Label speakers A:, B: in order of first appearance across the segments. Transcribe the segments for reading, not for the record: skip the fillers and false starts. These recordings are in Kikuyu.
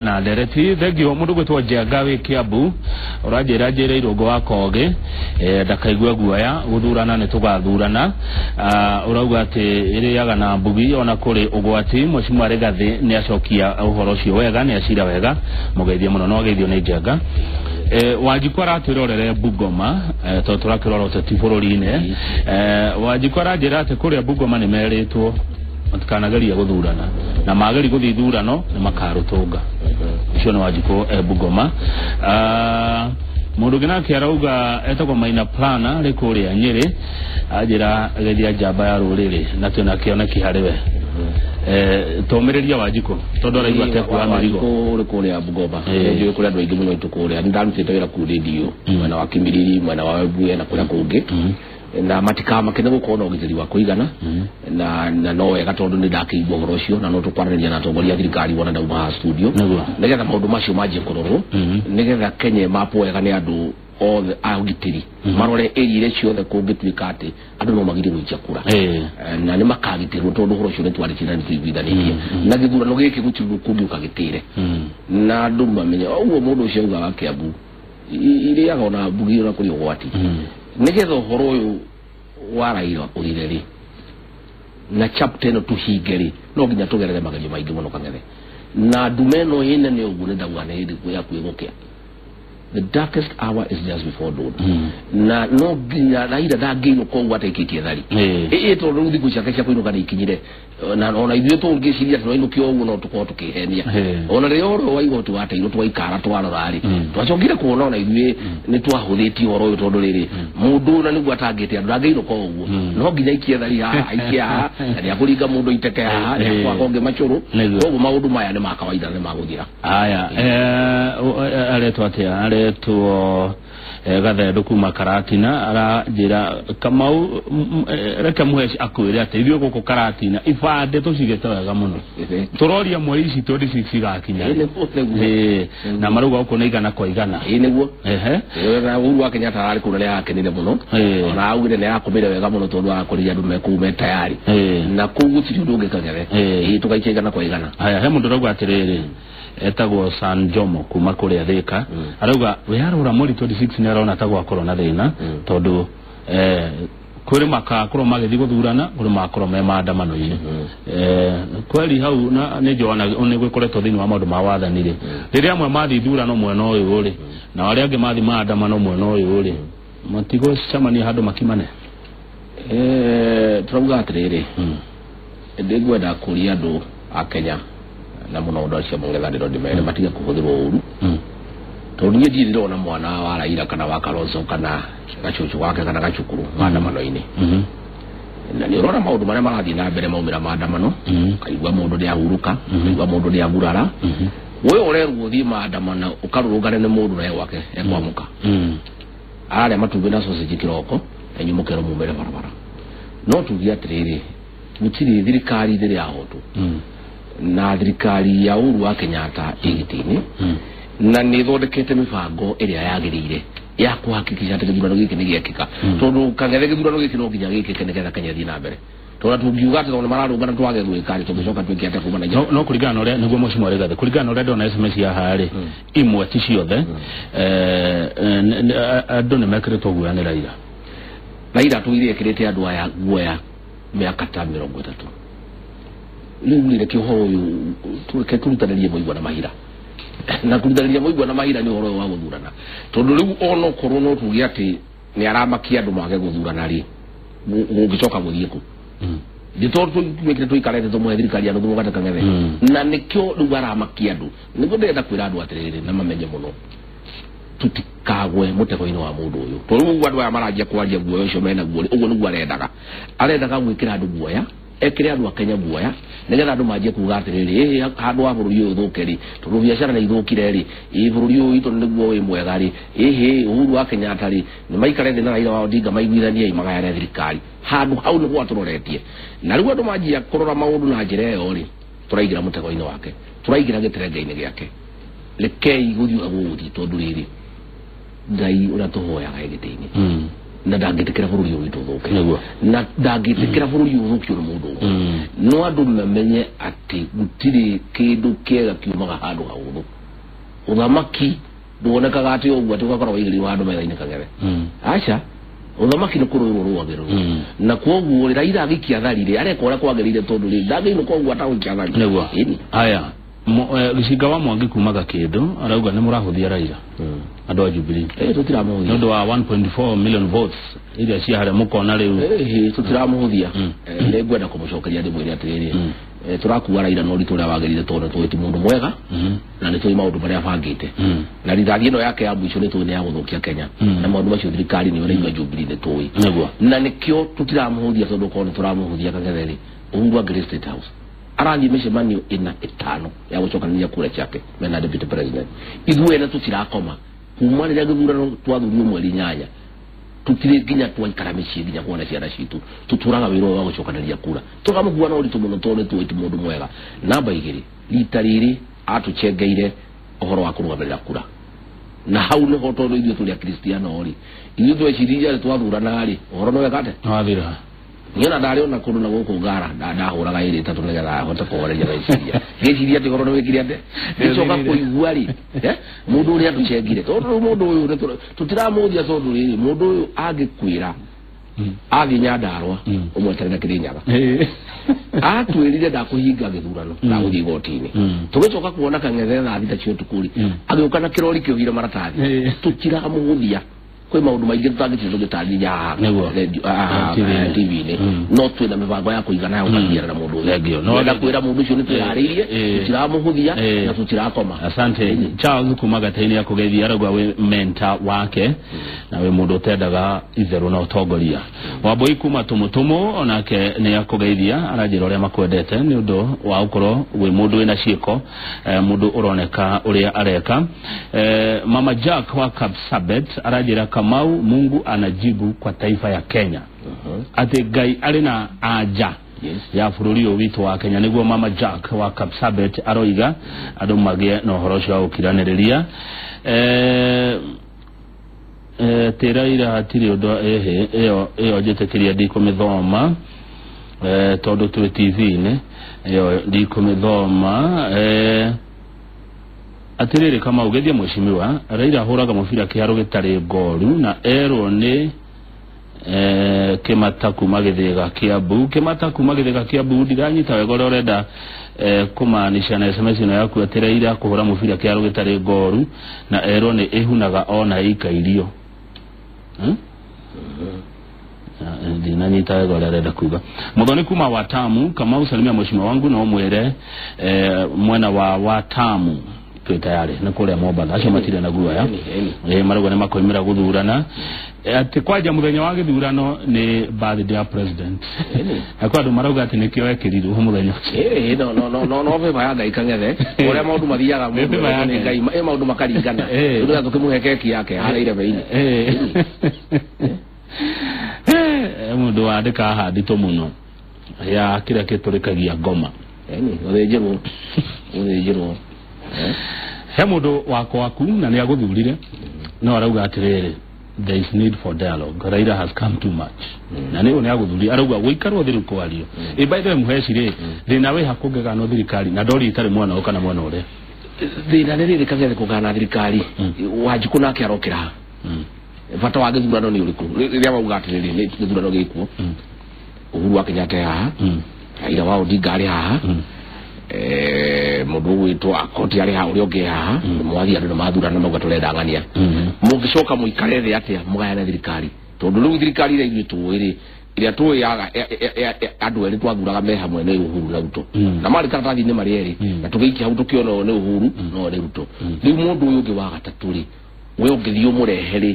A: Na ndereti thengio mundu gwitwo Njenga wi Kiambu uranjira njira irungo wa Kogi ndakaigue guoya guthurana ni tugathurana. Urauga ati iriaga na mbugi ona kuri ugwati. Mheshimiwa Rigathi ni acokia uhoro ucio wega, ni acira wega, mugeithie muno no ageithio ni Njenga. Wanjikũ aratwĩrorere Bungoma, tondũ tũrakĩrora ũteti bũrũri-inĩ. Wanjikũ aranjĩra atĩ kũrĩa Bungoma nĩ merĩtwo matikanageria gũthurana, na mageri gũthiĩ ithurano nĩ makarũtũnga. Ũcio nĩ Wanjikũ Bungoma. Mũndũ ũngĩ nake arauga etagwo Maina Plana rĩ kũrĩa Nyĩrĩ, anjĩra geithia njamba ya rũrĩrĩ na twĩna kĩoneki harĩ we. Tũmĩrĩria Wanjikũ tondũ araigua atekuoya mĩrigo.
B: Wanjikũ ũrĩ kũrĩa Bungoma, nĩnjũĩ kũrĩ andũ aingĩ mũno aitũ kũrĩa. Nĩndarutĩte wĩra kũu rĩndiũ mwena wa Kimilili, mwena wa Webuye na kũrĩa kũngĩ, na matikamake nĩ gũkorwo na ũgitĩri wa kũigana, na no wega tondũ nĩ ndakĩigua ũhoro ũcio, na no tũkwaranĩria na atongoria a thirikari wona ndauma haha studio, nĩgetha maũndũ macio manjie kũrorwo, nĩgetha Kenya ĩmapwo wega nĩ andũ othe a ũgitĩri, marore area iria ciothe kũngĩtuĩka atĩ andũ no magirie gũikia kura, na nĩ makagitĩrwo tondũ ũhoro ũcio nĩ twarĩtie na nĩ tũiguithanĩtie, na gĩthurano gĩkĩ gũtirĩ kũngĩũka gĩtĩre na andũ mamenye ũguo. Mũndũ ũcio augaga Kiambu irĩaga ona mbugi ona kũrĩ ũgwati. Nĩgetha ũhoro ũyũ wa Raila ũthire rĩ, na chapter ĩno tũhinge rĩ, no nginya tũgerere magerio maingĩ mũno Kang'ethe, na ndume ĩno ĩnene ũguo nĩ ndauga nĩ hĩndĩ yakuĩ gũkĩa. The darkest hour is just before dawn. Na no nginya Raila ndangĩinũka ũguo ataikĩtie thari. Ĩ tondũ rĩu thikũ ciake cia kũinũka nĩ ikinyire, na ona ithuĩ tũngĩciria atĩ no ũguo no tũkorwo tũkĩhenia. Ona rĩrĩa ũhoro wa igoti wateirwo twaikara twarora rĩ, twacokire kuona ona ithuĩ nĩ twahũthĩtie ũhoro ũyũ, tondũ rĩrĩ mũndũ na nĩguo atangĩte andũ ndangĩinũka ũguo, no nginya aikie thari haha, aikie haha, na nĩakũringa mũndũ iteke haha, nĩakwaka ũngĩ macũrũ. Koguo maũndũ maya nĩ ma kawaida na nĩ magũthira.
A: Aya, aretwo atĩa? Aretwo Gathendu kuma Karatina, aranjĩra Kamau, reke muhe akwĩre atĩ ithuĩ gũkũ Karatina ibandĩ tũcigĩte wega mũno, tũroria mweri ici 26 igakinya. Na marauga gũkũ nĩ igana kwa igana.
B: Ĩ nĩguo. Na Uhuru wa Kenyatta ararĩ kũu na nĩ arakenire mũno, ona augire nĩ arakomire wega mũno tondũ arakorire andũ me kũu me tayari, na kũu gũtirĩ ũndũ ũngĩ Kang'ethe. Ĩ tũgaikia igana kwa igana.
A: Haya, he mũndũ ũrauga atĩrĩrĩ, etagwo San Jomo kuma kũrĩa Thika, arauga we arora mweri 26 nĩ arona ta gwakorwo na thĩna, tondũ kwĩrĩ makakorwo magĩthiĩ gũthurana, kũrĩ magakorwo me maandamano-inĩ. Kweli hau na nĩ njona nĩ gwĩkoretwo thĩinĩ wa maũndũ ma wathani rĩ, rĩrĩa amwe mathiĩ ithurano mwena ũyũ rĩ, na arĩa angĩ mathiĩ maandamano mwena ũyũ rĩ, matigũcemania handũ makimane.
B: Tũrauga atĩrĩrĩ, ndĩngwenda kũria andũ a Kenya na mũno andũ acio mũng'ethanĩro ndĩmere matige kũhũthĩrwo ũru, tondũ niĩ ndirĩ ndĩrona mwana wa Raila kana wa Kalonzo kana gacũcũ gake kana gacukuru maandamano-inĩ. Na nĩ ũrona maũndũ marĩa marathiĩ na mbere maumĩra maandamano, kaigua mũndũ nĩ ahurũka, kaigua mũndũ nĩ agurara. We ũrerwo ũthiĩ maandamano ũkarũrũngane nĩ mũndũ na gwake ekwamũka, ararĩa matumbĩ na sausage kĩroko, na inyuĩ mũkerwo mumĩre barabara. No tuge atĩrĩrĩ, gũtirĩ thirikari ndĩrĩ yahotwo, na thirikari ya Uhuru wa Kenyatta ĩ gĩtĩ-inĩ, na nĩ ĩthondekete mĩbango ĩrĩa yagĩrĩire ya kũhakikisha atĩ gĩthurano gĩkĩ nĩ gĩekĩka, tondũ Kang'ethe gĩthurano gĩkĩ no nginya gĩkĩke nĩgetha Kenya ĩthiĩ na mbere, tondũ tũngiuga atĩ tondũ nĩ mararũngana twage gwĩka rĩ, tũngĩcoka twĩke atĩa kuma na
A: No kũringana na ũrĩa nĩguo Mheshimiwa Rigathi, kũringana na ũrĩa ndona SMS ya haha rĩ, imwe ti ciothe, andũ nĩ mekĩrĩtwo guoya nĩ Raila.
B: Raila tũire ekĩrĩte andũ aya guoya mĩaka ta 30 rĩu rĩ. Reke ũhoro ũyũ reke tũrutanĩrie mũigua na mahira, na kũrutanĩria mũigua na mahira nĩ ũhoro ũyũ wa gũthurana, tondũ rĩu ona okorwo no tuge atĩ nĩ aramakia andũ mage gũthurana rĩ, gũngĩcoka gũthiĩ kũ? Nĩ tondũ twĩkire tũikarĩte tũmũhe thirikari ya nuthu mũgate Kang'ethe, na nĩkĩo rĩu aramakia andũ. Nĩguo ndĩrenda kwĩra andũ atĩrĩrĩ, na mamenye mũno tutikagwe mũtego-inĩ wa mũndũ ũyũ, tondũ rĩu ũguo andũ aya maranjia kwaria guoya ũcio mena guo rĩ, ũguo nĩguo arendaga. Arendaga gwĩkĩra andũ guoya, ekĩre andũ a Kenya guoya, nĩgetha andũ manjie kuga atĩrĩrĩ, ĩ handũ wa bũrũri ũyũ ũthũke rĩ, tondũ biacara nĩ ithũkire rĩ, ĩ bũrũri ũyũ witũ nĩguo wĩ mwega rĩ, ĩhĩ Uhuru wa Kenyatta rĩ, nĩ maikare thĩ na Raila wa Odinga maiguithanie magayane thirikari. Handũ hau nĩguo atũroretie, na rĩu andũ manjia kũrora maũndũ na njĩra ĩyo rĩ, tũraingĩra mũtego-inĩ wake, tũraingĩra gĩterenge-inĩ gĩake. Rekei gũthiĩ ũrĩa gũgũthiĩ, tondũ rĩrĩ Ngai ũrĩa tũhoyaga e gĩtĩ-inĩ. Na ndangĩtĩkĩra bũrũri ũyũ witũ ũthũke. Na ndangĩtĩkĩra bũrũri ũyũ ũthũkio nĩ mũndũ ũmwe. No andũ mamenye atĩ gũtirĩ kĩndũ kĩega kiumaga handũ hahũthũ. Ũthamaki nduonekaga atĩ ũguo atĩ ũgakora waigĩrĩirwo handũ metha-inĩ kang'ethe. Aca, ũthamaki nĩ kũrũĩrwo rũagĩrĩrwo. Na kwoguo rĩ, Raila agĩikia thari rĩ, areka ũrĩa kwagĩrĩire tondũ rĩ, ndangĩinũka ũguo atagũikia thari.
A: Nĩguo. Haya, Gĩcinga wa Mwangi kuma Gakĩndũ arauga nĩ mũrahũthia Raila. Andũ a Jubilee.
B: Tũtiramũhũthia.
A: Nĩ ũndũ wa 1.4 million votes iria cia harĩa mũkona rĩu.
B: Tũtiramũhũthia. Nĩ ngwenda kũmũcokeria ndĩmwĩre atĩrĩrĩ, tũrakua Raila na ũritũ ũrĩa wagĩrĩire tondũ tũĩ ti mũndũ mwega na nĩ tũĩ maũndũ marĩa abangĩte. Na rithathi ĩno yake ya mũico nĩ tũĩ nĩ ya gũthũkia Kenya. Na maũndũ macio thirikari nĩyo na Jubilee nĩ tũĩ. Na nĩkĩo tũtiramũhũthia tondũ korwo nĩ tũramũhũthia Kang'ethe rĩ, Uhuru angĩrĩ State House. Arathiĩ mĩcemanio ĩna ĩtano ya gũcokanĩrĩria kura ciake mena deputy president. Ithuĩ ene tũtirakoma kuma rĩrĩa gĩthurano twathurirwo mweri 8 tũtirĩ nginya twaikara mĩciĩ nginya kuona ciana citũ, tũtũraga wĩra ũyũ wa gũcokanĩrĩria kura tũkamũkua na ũritũ mũno tondũ nĩ tũĩ ti mũndũ mwega. Namba 2, rita rĩrĩ atũcengeire ũhoro wa kũrũgamĩrĩra kura, na hau nĩho tondũ ithuĩ tũrĩ akristiano rĩ, ithuĩ tweciririe atĩ twathurana rĩ ũhoro nĩ weka atĩa?
A: Nĩwathira.
B: Niĩ ona ndarĩ ona kũndũ na gũkũ ngara, ndahũraga ĩrĩ ĩtatũ nĩgetha hote kũhoreria meciria. Ngĩciria atĩ ũhoro nĩ wĩkire atĩa? Ngĩcoka kũigua rĩ, mũndũ ũrĩa atũcengire, tondũ rĩu mũndũ ũyũ tũtiramũthia tondũ rĩrĩ, mũndũ ũyũ angĩkwĩra athiĩ Nyandarũa, ũmweterere Kĩrĩnyaga. Atwĩrire ndakũhinga gĩthurano, ndagũthiĩ igoti-inĩ. Tũgĩcoka kuona Kang'ethe thaa 6 cia ũtukũ rĩ, agĩũka na kĩrori kĩohire maratathi. Tũtiramũhũthia. Kwĩ maũndũ maingĩ tũtangĩtinda tũgĩtarĩria haha TV-inĩ. No twĩna mĩbango ya kũigana ya gũkathiana na mũndũ ũyũ.
A: Thank you. No
B: Ndĩrenda kwĩra mũndũ ũcio nĩ twĩharĩirie, tũtiramũhũthia na tũtirakoma.
A: Asante. Charles kuma Gataini akũgeithia, arauga wĩ mentor wake na wĩ mũndũ ũtendaga itherũ na ũtongoria. Wambui kuma Tũmũtũmũ onake nĩ akũgeithia, aranjĩra ũrĩa makwendete nĩ ũndũ wa gũkorwo wĩ mũndũ wĩna ciĩko, mũndũ ũroneka ũrĩa areka. Mama Jack wa Kapsabet aranjĩra Kamau, Mungu anajibu kwa taifa ya Kenya. Atĩ Ngai arĩ na anja ya bũrũri ũyũ witũ wa Kenya, nĩguo Mama Jack wa Kapsabet aroiga andũ magĩe na ũhoro ũcio wa gũkiranĩrĩria. Tĩ Raila hatirĩ ũndũ, ĩyo njĩtĩkĩria ndikũmĩthoma, tondũ twĩ TV-inĩ, ĩyo ndikũmĩthoma. Atĩrĩrĩ Kamau, geithia mheshimiwa Raila ahũraga mũbira kĩharo gĩtarĩ ngoru na erwo nĩ Kĩmata kuma Gĩthĩga Kĩambu. Kĩmata kuma Gĩthĩga Kĩambu, ndiranyita wega ũrĩa ũrenda kũmaanisha na SMS ĩno yaku atĩ Raila kũhũra mũbira kĩharo gĩtarĩ ngoru na erwo nĩ ĩhunaga ona ĩikairio. Ndinanyita wega ũrĩa arenda kuga. Muthoni kuma Watamu, Kamau salimia mheshimiwa wangu na ũmwĩre mwena wa Watamu twĩ tayari nĩ kũrĩa Mombatha, acio matirĩ na guoya. Marauga nĩ makoimĩra gũthurana. Atĩ kwanja mũthenya wa gĩthurano nĩ birthday ya president. Na kwa andũ marauga atĩ nĩkĩo ekĩrirwo mũthenya ũcio.
B: No, no beba ya Ngai Kang'ethe, ũrĩa maũndũ mathiaga
A: Nĩ beba ya
B: mũndũ nĩ
A: Ngai.
B: Ngai, maũndũ makaringana. Rĩu nĩgetha tũkĩmũhe keki yake harĩa irebe-inĩ.
A: Mũndũ wandĩka haha nditũ mũno ya kĩrĩa kĩtũrĩkagia ngoma.
B: Gũthĩnjĩrwo. Gũthĩnjĩrwo.
A: He mũndũ wakwa waku na nĩ agũthurire no arauga atĩrĩrĩ, there is need for dialogue, Raila has come too much. Na nĩ nĩ agũthurire, arauga gũikarwo thĩ rĩu kwario. By the way Mũheci rĩ, thĩna wĩ ha kũngĩganwo thirikari na ndori itarĩ mwena ũyũ kana mwena ũrĩa?
B: Thĩna nĩ rĩrĩ Kang'ethe, kũgana thirikari, Wanjikũ nake arokĩra ha? Bata wa gĩthurano nĩ ũrĩkũ rĩrĩa mauga atĩrĩrĩ nĩ gĩthurano gĩkuo? Uhuru wa Kenyatta e haha, Raila wa Odinga arĩ haha, mũndũ ũgwĩtwo Akoti arĩ haha, ũrĩa ũngĩ haha. Mwathiĩ andũ nĩ mathurana mauga tũrenda ng'ania, mũngĩcoka mũikare thĩ atĩa mũgayane thirikari? Tondũ rĩu thirikari ĩrĩa ithuĩ tũĩ rĩ, ĩrĩa tũĩ andũ erĩ twathuraga me hamwe nĩ Uhuru na Ruto. Na marĩ karatathi-inĩ marĩ erĩ, na tũgĩikia hau tũkĩona ũyũ nĩ Uhuru no nĩ Ruto. Rĩu mũndũ ũyũ ũngĩ wa gatatũ rĩ, we ũngĩthiĩ ũmũrehe rĩ,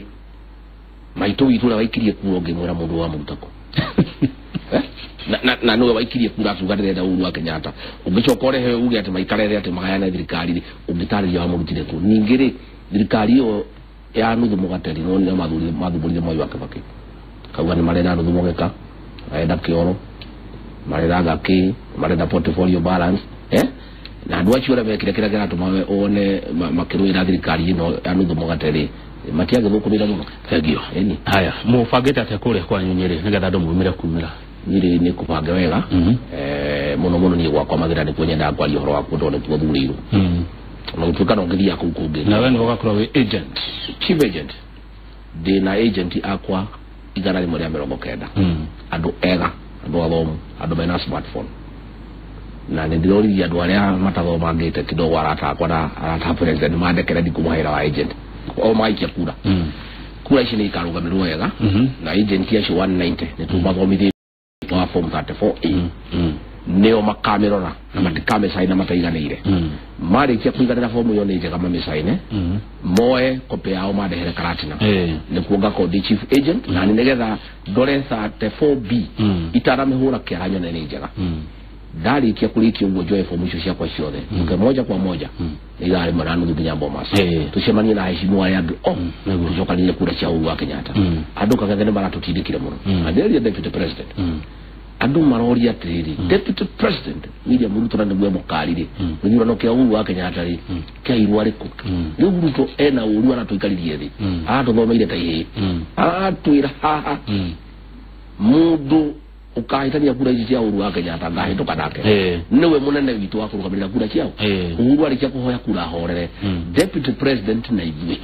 B: maitũ witũ ũrĩa waikirie kura ũngĩmwĩra mũndũ wa mũruta kũ? Na nĩwe waikirie kura akiuga ndĩrenda Uhuru wa Kenyatta. Ũngĩcoka ũrehe uge atĩ maikare thĩ atĩ magayane thirikari rĩ, ũngĩtarĩria wamũrutire kũ? Ningĩ rĩ, thirikari ĩyo ya nuthu mũgate rĩ, no nĩo mathumbũrire Mwai wa Kibaki, kauga nĩ marenda nuthu mũgeka, marenda kĩoro, marenda ngakĩ, marenda portfolio balance, Na andũ acio ũrĩa mekire kĩrĩa kĩratũma wone makĩrũĩra thirikari ĩno ya nuthu mũgate rĩ, Matiagĩthũkũmĩra mũno.
A: Thank you.
B: Ĩni.
A: Haya, mũbangĩte atĩa kũrĩa kwanyu Nyĩrĩ nĩgetha andũ maumĩre kumĩra?
B: Nyĩrĩ nĩ kũbange wega. Mũno mũno niĩ gwakwa Mathĩra nĩkuo nyendaga kwaria ũhoro wakwo tondũ nĩkuo thurĩirwo. Ona gũtuĩka no ngĩthiaga kũu kũngĩ.
A: Na we nĩwe ũgakorwo wĩ agent?
B: Chief agent. Ndĩna agent akwa 190. Andũ ega, andũ athomu, andũ mena smartphone. Na nĩ ndĩroririe andũ arĩa matathomangĩte kidogo, arata akwa na arata president mandekere ndikũmahe wĩra wa agent. O maikia kura. Kura ici nĩ ikarũgamĩrĩrwo wega. Na agent acio 190 nĩ tũmathomithĩtie wa form 34A. Nĩo makamĩrora na matikamĩcaina mataiganĩire. Marĩkia kũiganĩra fomu ĩyo nĩ njega mamĩcaine. Moe kopi yao mandehere Karatina. Nĩkuo ngakorwo ndĩ chief agent na nĩ nĩgetha ndore 34B itaramĩhũra kĩara nyone nĩ njega. Ndarĩkia kũrĩkia ũguo njoe fomu icio ciakwa ciothe njuke moja kwa moja nĩ 1:30 nginya Bomas. Tũcemanie na aheshimiwa arĩa angĩ o tũcokanĩrĩrie kura cia Uhuru wa Kenyatta. Andũ Kang'ethe nĩ maratũtindĩkire mũno. Na ndĩreria deputy president, andũ maroria atĩrĩrĩ, deputy president William Ruto na nĩguo mũkari rĩ, gĩthurano kĩa Uhuru wa Kenyatta rĩ kĩairwo arĩkũ? Rĩu Ruto ena ũru aratũikaririe thĩ, aratũthomeire ta ihĩĩ, aratwĩra haha mũndũ ũkahĩtania kura ici cia Uhuru wa Kenyatta ngahĩtũka nake. Nĩwe mũnene witũ wa kũrũgamĩrĩra kura ciao. Uhuru arĩkia kũhoya kura ahorere. Deputy president na ithuĩ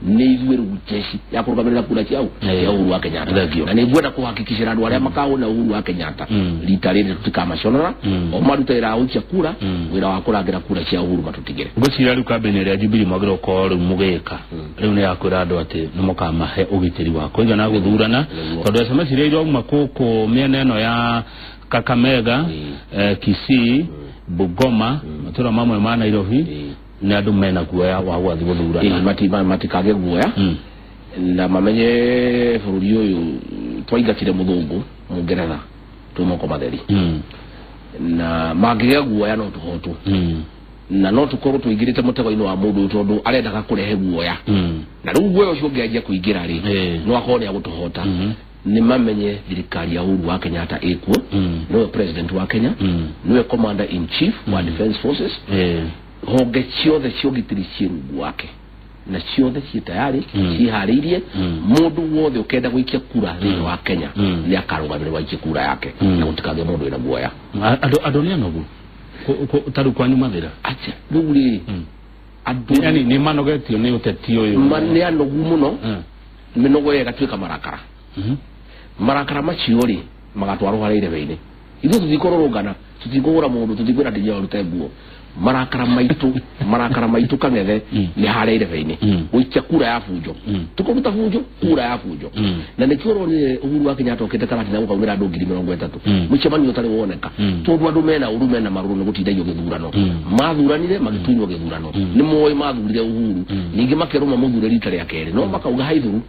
B: nĩ ithuĩ rĩu jeshi ya kũrũgamĩrĩra kura ciao cia Uhuru wa Kenyatta.
A: Thank you.
B: Na nĩ ngwenda kũhakikicĩra andũ arĩa makahũna Uhuru wa Kenyatta rita rĩrĩ tũtikamaconora. O marute wĩra wa gũikia kura, wĩra wa kũrangĩra kura cia Uhuru matũtigĩre.
A: Ngwĩciria rĩu kambĩini ĩrĩa Jubilee mwagĩrĩirwo gũkorwo rĩu mũgĩka rĩu nĩ ya kwĩra andũ atĩ nĩ mũkamahe ũgitĩri wa kũigana gũthurana. Tondũ SMS iria irauma gũkũ mĩena ĩno ya Kakamega, Kisii, Bungoma, matũra mamwe ma Nairobi, nĩ andũ mena guoya wa gũgathiĩ gũthurana.
B: Matikage guoya na mamenye bũrũri ũyũ twaingatire mũthũngũ Mũngeretha twĩ moko matheri. Na mangĩgĩa guoya no tũhotwo. Na no tũkorwo tũingĩrĩte mũtego-inĩ wa mũndũ ũyũ tondũ arendaga kũrehe guoya. Na rĩu guoya ũcio ũngĩanjia kũingĩra rĩ, no akorwo nĩ agũtũhota. Nĩ mamenye thirikari ya Uhuru wa Kenyatta ĩkuo. Nĩwe president wa Kenya, nĩwe commander in chief wa defense forces. Honge ciothe cia ũgitĩri ciĩ rungu wake na ciothe ciĩ tayari, ciĩharĩirie. Mũndũ wothe ũkenda gũikia kura thĩinĩ wa Kenya nĩ akarũgamĩrĩrwo aikie kura yake na gũtikagĩe mũndũ wĩna guoya.
A: Andũ nĩ anogu ta rĩu kwanyu Mathĩra?
B: Acha rĩu rĩ, andũ
A: yani nĩ manogetio nĩ ũteti ũyũ.
B: Nĩ anogu mũno. Mĩnogo ĩyo ĩgatuĩka marakara. Marakara macio rĩ magatwarwo harĩa irebe-inĩ. Ithuĩ tũtikũrũrũngana, tũtikũgũra mũndũ, tũtikwĩra nginya ũrute nguo. Marakara maitũ, marakara maitũ Kang'ethe nĩ harĩa irebe-inĩ gũikia kura ya bunjo. Tũkũruta bunjo, kura ya bunjo. Na nĩkĩo ũronire Uhuru wa Kenyatta okĩte Karatina gũkaumĩra andũ 30,000 mũcemanio ũtarĩ woneka, tondũ andũ mena ũru, mena marũrũ nĩ gũtindaio gĩthurano. Mathuranire magĩtunywo gĩthurano. Nĩ moĩ mathurire Uhuru, ningĩ makerwo mamũthure rita rĩa kerĩ, no makauga haithuru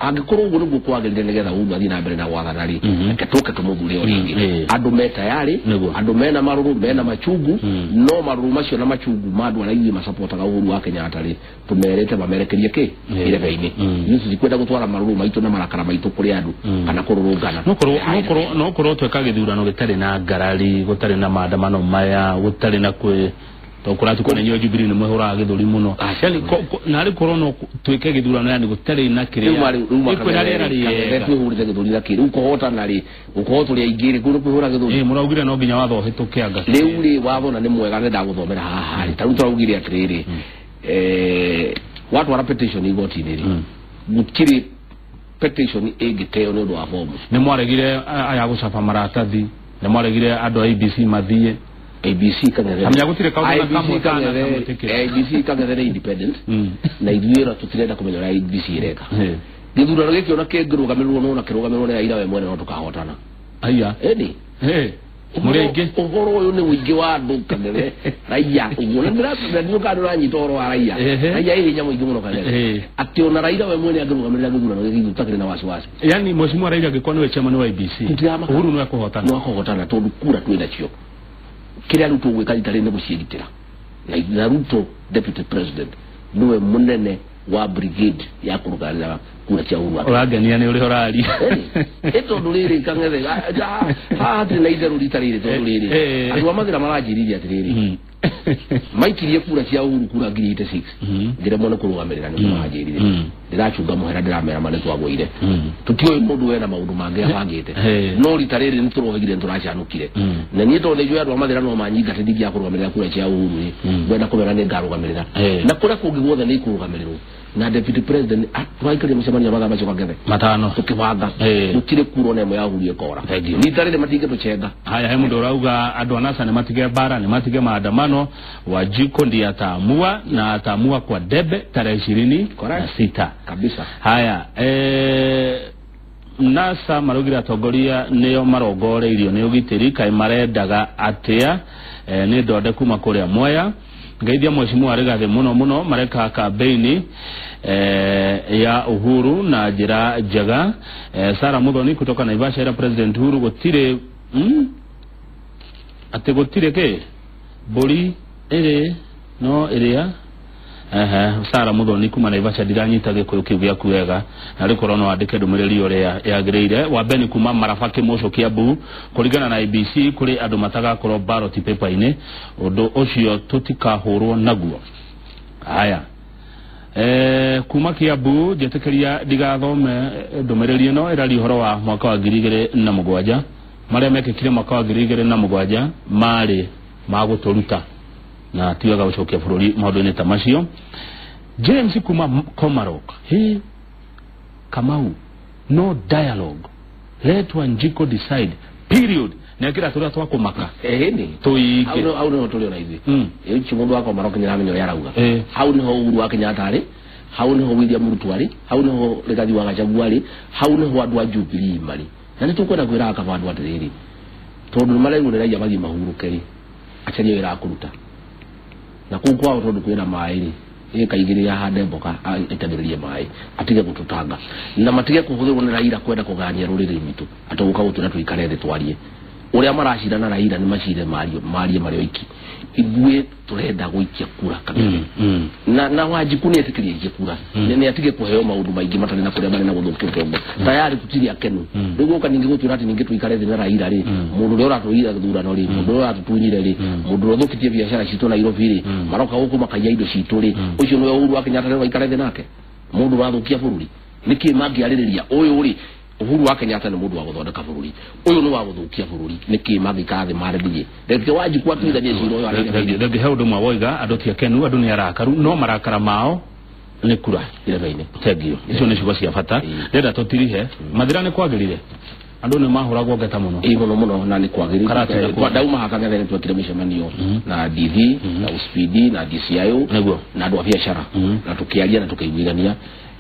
B: angĩkorwo ũguo nĩguo kwagĩrĩire nĩgetha Uhuru athiĩ na mbere na gwathana rĩ, reke tũke tũmũthure o rĩngĩ. Andũ me tayari, andũ mena marũrũ, mena machungu. No marũrũ macio na machungu ma andũ arĩa ithuĩ macapotaga Uhuru wa Kenyatta rĩ, tũmerĩte mamerekerie kĩ irebe-inĩ. Ithuĩ tũtikwenda gũtwara marũrũ maitũ na marakara maitũ kũrĩ andũ kana kũrũrũngana.
A: No korwo tweka gĩthurano gĩtarĩ na ngarari, gũtarĩ na maandamano maya, gũtarĩ na kwĩ tondũ kũratukwo nĩ inyuĩ Jubilee nĩ mwĩhũraga gĩthũri mũno. Yani narĩ korwo no twĩke gĩthurano yani gũtarĩ na kĩrĩa kwĩna rĩera rĩega.
B: Twĩhũrĩte gĩthũri na kĩ rĩu kũhotana rĩ, gũkorwo tũrĩ aingĩ rĩ, kũu nĩ kwĩhũra gĩthũri.
A: Mũraugire no nginya watho ũhĩtũke anga.
B: Rĩu rĩ watho na nĩ mwega nĩ ndagũthomera haha rĩ, ta rĩu tũraugire atĩrĩrĩ, watwara petition igoti-inĩ rĩ, gũtirĩ petition ĩngĩteo nĩ ũndũ wa bomu.
A: Nĩ mwaregire aya gũcaba maratathi, nĩ mwaregire andũ a ABC mathiĩ.
B: ABC Kang'ethe.
A: Amenya gũtirĩ kaũndũ na kamwe kana kamwĩtĩkĩra.
B: ABC Kang'ethe nĩ independent. Na ithuĩ ona tũtirenda kũmenya ũrĩa ABC ĩreka. Gĩthurano gĩkĩ ona kĩngĩrũgamĩrĩrwo no na kĩrũgamĩrĩrwo nĩ Raila we mwene no tũkahotana.
A: Aya.
B: Ĩni.
A: Mũrĩ aingĩ.
B: Ũhoro ũyũ nĩ ũingĩ wa andũ Kang'ethe. Raia ũguo na ndiũĩ kana nĩũranyita ũhoro wa Raia. Raia ĩ hinya mũingĩ mũno Kang'ethe. Atĩ ona Raila we mwene angĩrũgamĩrĩra gĩthurano gĩkĩ tũtakĩrĩ na wasiwasi.
A: Yani mheshimiwa Raila angĩkorwo nĩwe chairman wa ABC, Uhuru nĩwe ekũhotana.
B: Nĩwe ekũhotana tondũ kura twĩ nacio. Kĩrĩa Ruto gwĩka rita rĩrĩ nĩ gũciĩgitĩra. Na Ruto deputy president nĩwe mũnene wa brigade ya kũrũgamĩrĩra kura cia Uhuru.
A: Ũrangenia nĩ ũrĩa ũraria.
B: Ĩ tondũ rĩrĩ Kang'ethe haha hatirĩ na itherũ rita rĩrĩ tondũ rĩrĩ andũ a Mathĩra maranjĩrire atĩrĩrĩ, maikirie kura cia Uhuru kura 86,000 ngĩremwo nĩ kũrũgamĩrĩra nĩguo manjĩrire. Ndĩracunga mũhera ndĩramera ma nĩtwagũire. Tũtiũĩ mũndũ wena maũndũ mangĩ abangĩte. No rita rĩrĩ nĩtũrohĩgire nĩtũracanũkire. Na niĩ tondũ nĩnjũĩ andũ a Mathĩra no manyingate ndingĩakũrũgamĩrĩra kura cia Uhuru rĩ, ngwenda kũmera nĩngarũgamĩrĩra. Na kũrĩa kũngĩ guothe nĩikũrũgamĩrĩrwo. Na deputy president tũraikarire mũcemanio mathaa macio Kang'ethe
A: matano
B: tukibanga gutire kura ona ĩmwe ya Uhuru ĩkora. Rita rĩrĩ matingĩtũcenga.
A: Haya, he mũndũ ũrauga andũ a NASA nĩ matige bara, nĩ matige maandamano. Wanjikũ ndiye ataamua na ataamua kwa debe tarehe 26
B: kabisa.
A: Haya, NASA maraugire atongoria nĩo marongoreirio nĩ ũgitĩri kaĩ marendaga atĩa. Nĩ ndonde kuma kũrĩa Mwea. Ngeithia mheshimiwa Rigathi mũno mũno, mareka kambeini ya Uhuru na njĩra njega. Sara Muthoni kutoka Naivasha era President Uhuru gũtirĩ atĩ gũtirĩ kĩ mbũri ĩrĩ no ĩrĩa. Sara Muthoni kuma Naivasha ndiranyita gĩkũyũ kĩu gĩaku wega na rĩkorwo no wandĩke ndũmĩrĩri ũrĩa yagĩrĩire. Wambeni kuma Maraba Kĩmũcũ Kĩambu, kũringana na IBC kũrĩ andũ matagakorwo ballot paper-inĩ, ũndũ ũcio tũtikahũrwo naguo. Haya, kuma Kiambu njĩtĩkĩria ndigathome ndũmĩrĩri ĩno ĩraria ũhoro wa mwaka wa 2007. Marĩa mekĩkire mwaka wa 2007 marĩ ma gũtũruta na ti wega gũcokia bũrũri maũndũ-inĩ ta macio. James kuma Komarok, he Kamau, no dialogue, let Wanjiko decide period. Nekĩra tũrĩa twakũmaka tũingĩ
B: hau nĩho tũrĩ ona ithuĩ. Ũcio mũndũ wa Komarok nĩaramenya ũrĩa arauga. Hau nĩho Uhuru wa Kenyatta arĩ, hau nĩho William Ruto arĩ, hau nĩho Rigathi wa Gachagua arĩ, hau nĩho andũ a Jubilee marĩ. Na nĩtũkwenda kwĩra akaba andũ atĩrĩrĩ, tondũ nĩmaraigwo nĩ raia mathiĩ mahurũke rĩ, acarie wĩra wa kũruta. Na kũu kwao tondũ kwĩna maĩ rĩ, ĩka igĩrĩ ahande mboga aitanĩrĩrie maĩ, atige gũtũtanga na matige kũhũthĩrwo nĩ Raila kwenda kũgania rũrĩrĩ rwitũ atĩ gũka gũtwĩra tũikare thĩ twarie. Ũrĩa maracira na Raila nĩ macire marie marĩ oiki. Ithuĩ tũrenda gũikia kura kabisa. Na Wanjikũ nĩ etĩkĩrie aikie kura, nĩ atige kũheo maũndũ maingĩ matarĩ na kũrĩa marĩ na gũthũkia ũtongo. Tayari tũtirĩ akenu. Rĩu gũka ningĩ gũtwĩra atĩ ningĩ tũikare thĩ na Raila rĩ, mũndũ ũrĩa ũratũire gĩthurano rĩ, mũndũ ũrĩa ũratũtunyire rĩ, mũndũ ũrĩa ũthũkĩtie biacara citũ Nairobi rĩ, maroka gũkũ makaiya indo citũ rĩ, ũcio nĩwe Uhuru wa Kenyatta rĩu aikare thĩ nake? Mũndũ ũrathũkia bũrũri nĩkĩ mangĩarĩrĩria ũyũ rĩ? Uhuru wa Kenyatta nĩ mũndũ wa gũthondeka bũrũri, ũyũ nĩ wa gũthũkia bũrũri, nĩkĩ mangĩikara thĩ marĩrĩrie? Reke Wanjikũ atuithanie cira ũyũ arĩ.
A: Thengi, he ũndũ ũmwe woiga andũ ti akenu, andũ nĩ arakaru, no marakara mao nĩ kura
B: irebe-inĩ.
A: Thengiũ, icio nĩ ciugo cia bata. Ndĩrenda tũtirihe Mathĩra nĩ kwagĩrire, andũ nĩ mahũragwo ngeta mũno.
B: Ĩĩ mũno mũno, na nĩ kwagĩrĩire. Ndauma haha Kang'ethe nĩ twekire mĩcemanio na DV na USPD na DCIO
A: nĩguo
B: na andũ a biacara, na tũkĩaria na tũkĩiguithania.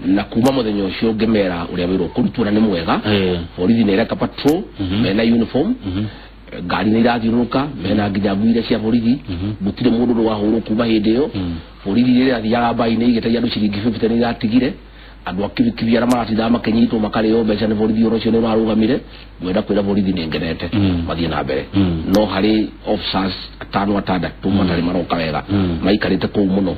B: Na kuma mũthenya ũcio ngĩmera ũrĩa wĩra ũkũrutwo na nĩ mwega. Borithi nĩ ĩreka patrol, mena uniform, ngari nĩ irathiũrũrũka, mena nginya nguo iria cia borithi, gũtirĩ mũndũ ũrahũrwo kuma hĩndĩ ĩyo. Borithi rĩrĩa ĩrathiaga mbainĩ ĩgĩtagia andũ ciringi 50 nĩ iratigire. Andũ a kibikibi arĩa maratindaga makĩnyitwo makarĩo mbeca nĩ borithi, ũhoro ũcio nĩ ũrarũgamire. Ngwenda kwĩra borithi nĩ ngenete mathiĩ na mbere. No harĩ officers atano atandatũ matarĩ maroka wega, maikarĩte kũu mũno,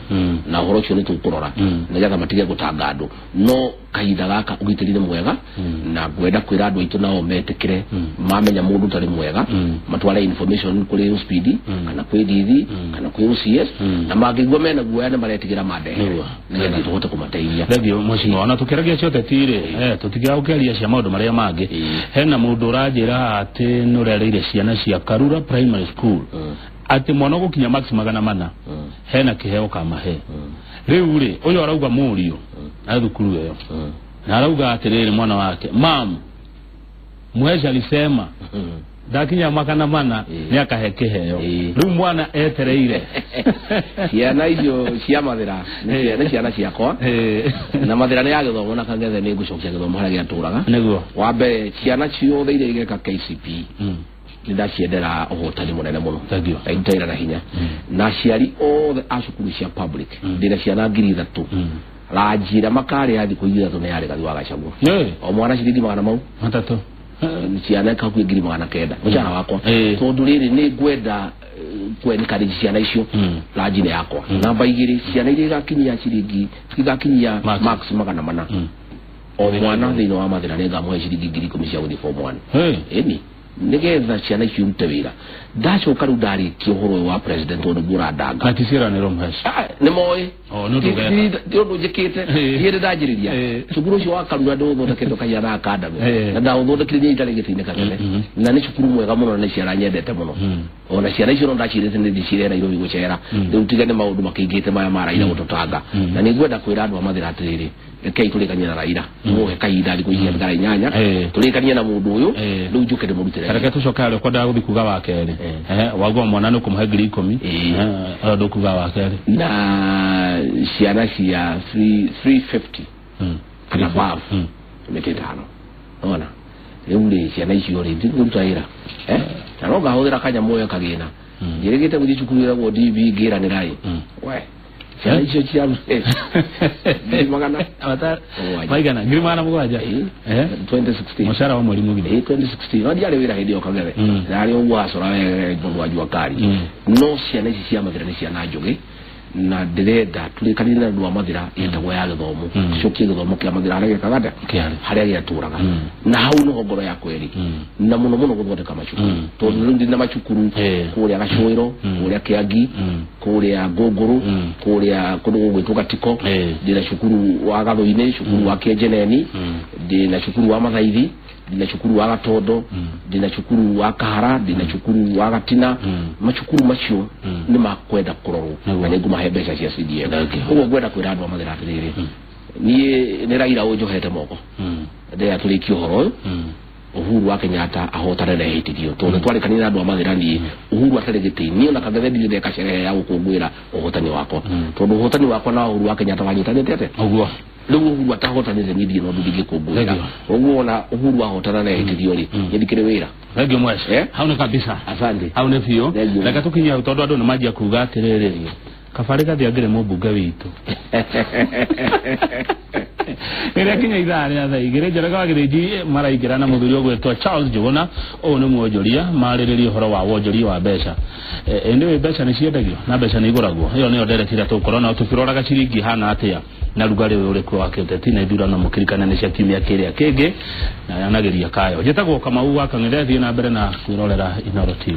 B: na ũhoro ũcio nĩ tũkũrora nĩgetha matige gũtanga andũ. No kahinda gaka ũgitĩri nĩ mwega, na ngwenda kwĩra andũ aitũ nao metĩkĩre mamenya mũndũ ũtarĩ mwega matware information kũrĩ USPD kana kwĩ DV kana kwĩ OCS, na mangĩigua mena guoya nĩ maretigĩra mandehere nĩgetha tũhote kũmateithia.
A: Thengiũ mheshimiwa, ona tũkĩaragia cia ũteti rĩ, tũtigaga gũkĩaria cia maũndũ marĩa mangĩ. Hena mũndũ ũranjĩra atĩ nĩ ũrereire ciana cia Karura Primary School atĩ mwana ũgũkinya max 400 hena kĩheo kamahe. Rĩu rĩ, ũyũ arauga mũriũ na thukuru ĩyo, na arauga atĩrĩrĩ mwana wake, mam Muhesha alisema ndakinya 400 nĩ akahe kĩheo. Rĩu mwana etereire.
B: Ciana icio cia Mathĩra nĩ ciana ciakwa, na Mathĩra nĩ ya gĩthomo, na Kang'ethe nĩ ngũcokia gĩthomo harĩa gĩatũraga.
A: Nĩguo.
B: Wa mbere, ciana ciothe iria igeka KCPE nĩ ndaciendera ũhotani mũnene mũno, ndairutaĩra na hinya. Na aciari othe a cukuru cia public, ndĩna ciana 3,000 ranjira makarĩa thikũ 3 nĩ ya Rigathi wa Gachagua. O mwana ciringi 300, ciana hakuhĩ 900 mũcara wakwa, tondũ rĩrĩ nĩ ngwenda kwenkarĩji ciana icio ranji-inĩ yakwa. Namba 2, ciana iria igakinyia ciringi igakinyia max 400 o mwana thĩinĩ wa Mathĩra nĩ ngamũhe ciringi 10,000 cia gũthiĩ form 1. Ĩni Nigetha ciana icio irute wĩra. Ndacoka rĩu ndarĩkia ũhoro ũyũ wa president ũyũ nĩguo ũrandanga.
A: Na ti ciĩranĩro mhesh.
B: Nĩ moĩ.
A: O, nĩ ũndũ ũgeka.
B: Ti ũndũ njĩkĩte. Niĩ nĩ ndanjĩrĩria. Cukuru ũcio wa Karura ndĩũthondekete ũkahiana academy. Na ndaũthondekire niĩ itarĩ gĩtĩ-inĩ kabere. Na nĩ cukuru mwega mũno na nĩ ciana nyendete mũno. Ona ciana icio no ndacirĩte nĩ ndicire Nairobi gũcera. Rĩu tiga nĩ maũndũ makĩingĩte maya ma Raila gũtũtanga. Na nĩ ngwenda kwĩra andũ a Mathĩra atĩrĩrĩ, rekei tũrĩkanie na Raila. Tũmũhe kahinda thikũ ici thara inyanya. Tũrĩkanie na mũndũ ũyũ, rĩu njũke ndĩmũrutĩre.
A: Reke tũcoke harĩa ũkwendaga gũthiĩ kuga wa kerĩ. Waigua mwana nĩ ũkũmũhe 10,000. Ũrĩa ndũkuga wa kerĩ.
B: Na ciana cia 350 and above mĩtĩ ĩtano. Ona rĩu rĩ ciana icio rĩ ndigũruta wĩra. Na no ngahũthĩra kanyamũ ĩyo kagĩna. Njĩrĩgĩte gũthiĩ cukuru ĩragwo DB ngĩranĩra ĩ. We ciana icio cia 700.
A: Maigana 700.
B: 2016.
A: Mũcara wa mweri mũgima.
B: 2016. No ndiarĩ wĩra hĩndĩ ĩyo Kang'ethe. Ndarĩ ũguo acora wega mũndũ wa jua kali. No ciana ici cia Mathĩra nĩ ciana njũgĩ. Na ndĩrenda tũrĩkanĩre na andũ a Mathĩra ĩtagwo ya gĩthomo. Tũcokie gĩthomo kĩa Mathĩra harĩa gĩkaga atĩa? Harĩa gĩatũraga. Na hau nĩho ngoro yakwa ĩrĩ. Na mũno mũno gũthondeka macukuru. Tondũ rĩu ndĩna macukuru kũrĩa Gacũĩro, kũrĩa Kĩangi, kũrĩa Ngũngũrũ, kũrĩa kũndũ gũgwĩtwo Gatiko. Ndĩna cukuru wa Gathũinĩ, cukuru wa Kĩenjeneni, ndĩna cukuru wa Mathaithi, ndĩna cukuru wa Gatondo, ndĩna cukuru wa Kahara, ndĩna cukuru wa Gatina. Macukuru macio nĩ makwenda kũrorwo na nĩ ngũmahe mbeca cia CDF. Ũguo ngwenda kwĩra andũ a Mathĩra atĩrĩrĩ, niĩ nĩ Raila ũnjohete moko. Ndĩrenda tũrĩkie ũhoro ũyũ. Uhuru wa Kenyatta ahotane na ehĩtithio. Tondũ twarĩkanire na andũ a Mathĩra niĩ Uhuru atarĩ gĩtĩ-inĩ. Niĩ ona Kang'ethe ndirĩ ndeka sherehe ya gũkũngũĩra ũhotani wakwa. Tondũ ũhotani wakwa na Uhuru wa Kenyatta wanyitanĩte atĩa?
A: Ũguo.
B: Rĩu Uhuru atahotanĩte niĩ ndirĩ na ũndũ ndingĩkũngũĩra. Ũguo ona Uhuru ahotana na ehĩtithio rĩ, niĩ ndikĩrĩ wĩra.
A: Thengiũ mwesh. Hau nĩ kabisa.
B: Asante.
A: Hau nĩ biũ. Reke tũkinye hau tondũ andũ nĩ manjia kuga atĩrĩrĩ, kabarĩ gathi angĩrĩ mũmbunge witũ. Rĩrĩa kinya ithaa rĩa thaa igĩrĩ Njoroge wa Gĩthĩnji maraingĩra na mũthuri ũgwĩtwo Charles Njũgũna. Ũyũ nĩ mwonjoria, marĩrĩrie ũhoro wa wonjoria wa mbeca. Anyway, mbeca nĩ ciendagio na mbeca nĩ igũragwo. Ĩyo nĩyo ndereti ĩrĩa tũgũkorwo nayo tũkĩroraga ciringi ihana atĩa na rugarĩ ũyũ ũrĩkũ wa kĩũteti na ithurano mũkĩririkane nĩ cia kiumia kĩrĩa kĩngĩ na yanageria kayo. Njĩtagwo Kamau wa Kang'ethe, thiĩ na mbere na kwĩrorera Inooro TV.